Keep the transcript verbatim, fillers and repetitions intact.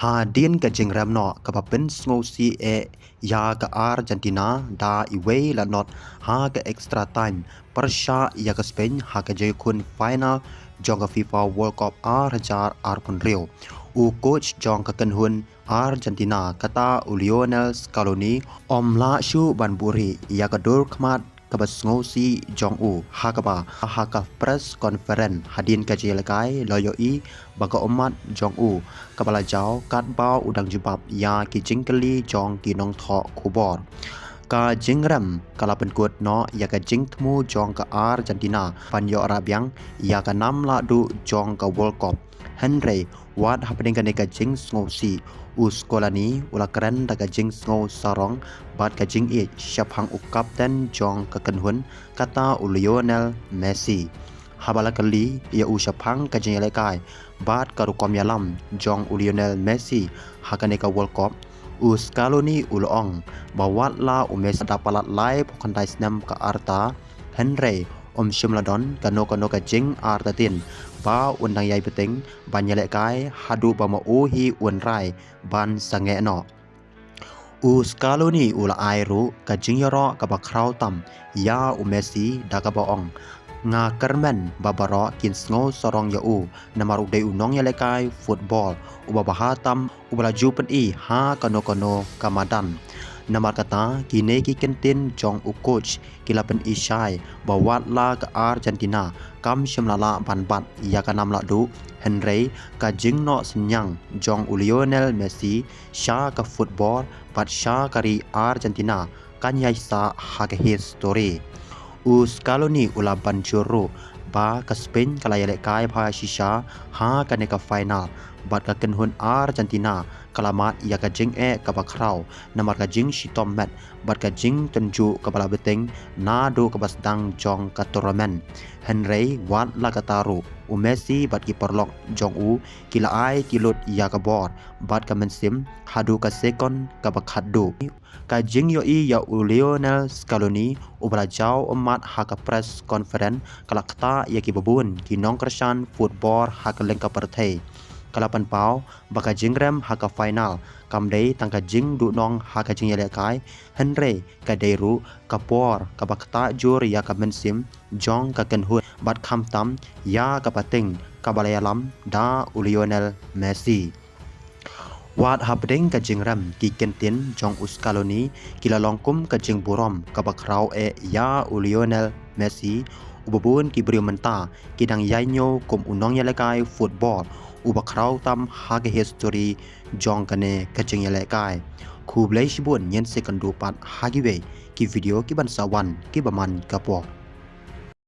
Hadien ka jingrem noh kaba pynsngewsih eh ïa ka Argentina da iwei la not ha ka extra time pyrshah ïa ka Spain ha ka jingïakhun final jong ka FIFA World Cup ar hajar arphew hynriew, u coach jong ka kynhun Argentina kata u Lionel Scaloni um lah shuh ban buhrieh ïa ka dur khmat kaba sngewsih jong u ha kaba ha ka press conference hadien ka jingïalehkai la ïohi ba ka ummat jong u kaba la jaw katba u dang jubab ïa ki jingkylli jong ki nongthoh khubor. Ka jingrem ka la pynkut noh ïa ka jingthmu jong ka Argentina ban ïoh rah biang ïa ka nam lahduh jong ka World Cup. Hynrei wat hapdeng kane ka jingsngewsih, u Scaloni u la kren da ka jingsngew sarong bad ka jingïeit shaphang u kapten jong ka kynhun kata u Lionel Messi. Haba la kylli ïa u shaphang ka jingïalehkai bad ka rukom ïalam jong u Lionel Messi ha kane ka World Cup, u Scaloni u la ong ba wat la u Messi da palat laiphew khyndai snem ka rta, hynrei um shym la don kano kano ka jingartatien ba un dang ïai bteng ban ïalehkai haduh ba ma u hi un rai ban sangeh noh. U Scaloni u la ai ruh ka jingïaroh kaba khraw tam ïa u Messi da kaba ong, nga kyrmen ba baroh kin sngew sarong ïa u namar u dei u nongïalehkai football uba bha tam uba la ju pyni ha kano kano ka madan. Namar kata kine ki kyntien jong u coach ki la pyni shai ba wat la ka Argentina kam shym la lah ban bat ïa ka nam lahduh, hynrei ka jingnoh synñiang jong u Lionel Messi sha ka football bad sha ka ri Argentina kan ïai sah ha ka history. U Scaloni u la ban jur ruh ba ka Spain ka la ïalehkai bha shisha ha kane ka final bad ka kynhun Argentina ka la mad ïa ka jingeh kaba khraw namar ka jingshitom met bad ka jingtynjuh kaba la bteng naduh kaba sdang jong ka tournament. Hynrei wat la kata ruh u Messi bad ki paralok jong u ki la ai ki lut ïa ka bor bad ka mynsiem haduh ka sekon kaba khatduh. Ka jingïohi ïa u Lionel Scaloni uba la jaw ummat ha ka press conference ka la ktah ïa kiba bun ki nongkyrshan football ha kylleng ka pyrthei. Ka la pynpaw ba ka jingrem ha ka final kam dei tang ka jingduhnong ha ka jingïalehkai, hynrei ka dei ruh ka por kaba ktah jur ïa ka mynsiem jong ka kynhun bad khamtam ïa ka pateng kaba la ïalam da u Lionel Messi. Wat hapdeng ka jingrem, ki kyntien jong u Scaloni ki la long kum ka jingburom kaba khraw eh ïa u Lionel Messi, uba bun ki briew mynta ki dang ïaineh kum u nongïalehkai football uba khraw tam ha ka history jong kane ka jingïalehkai. Khublei shibun, ngin sa ïakynduh pat ha kiwei ki video kiban sa wan kiba man ka por.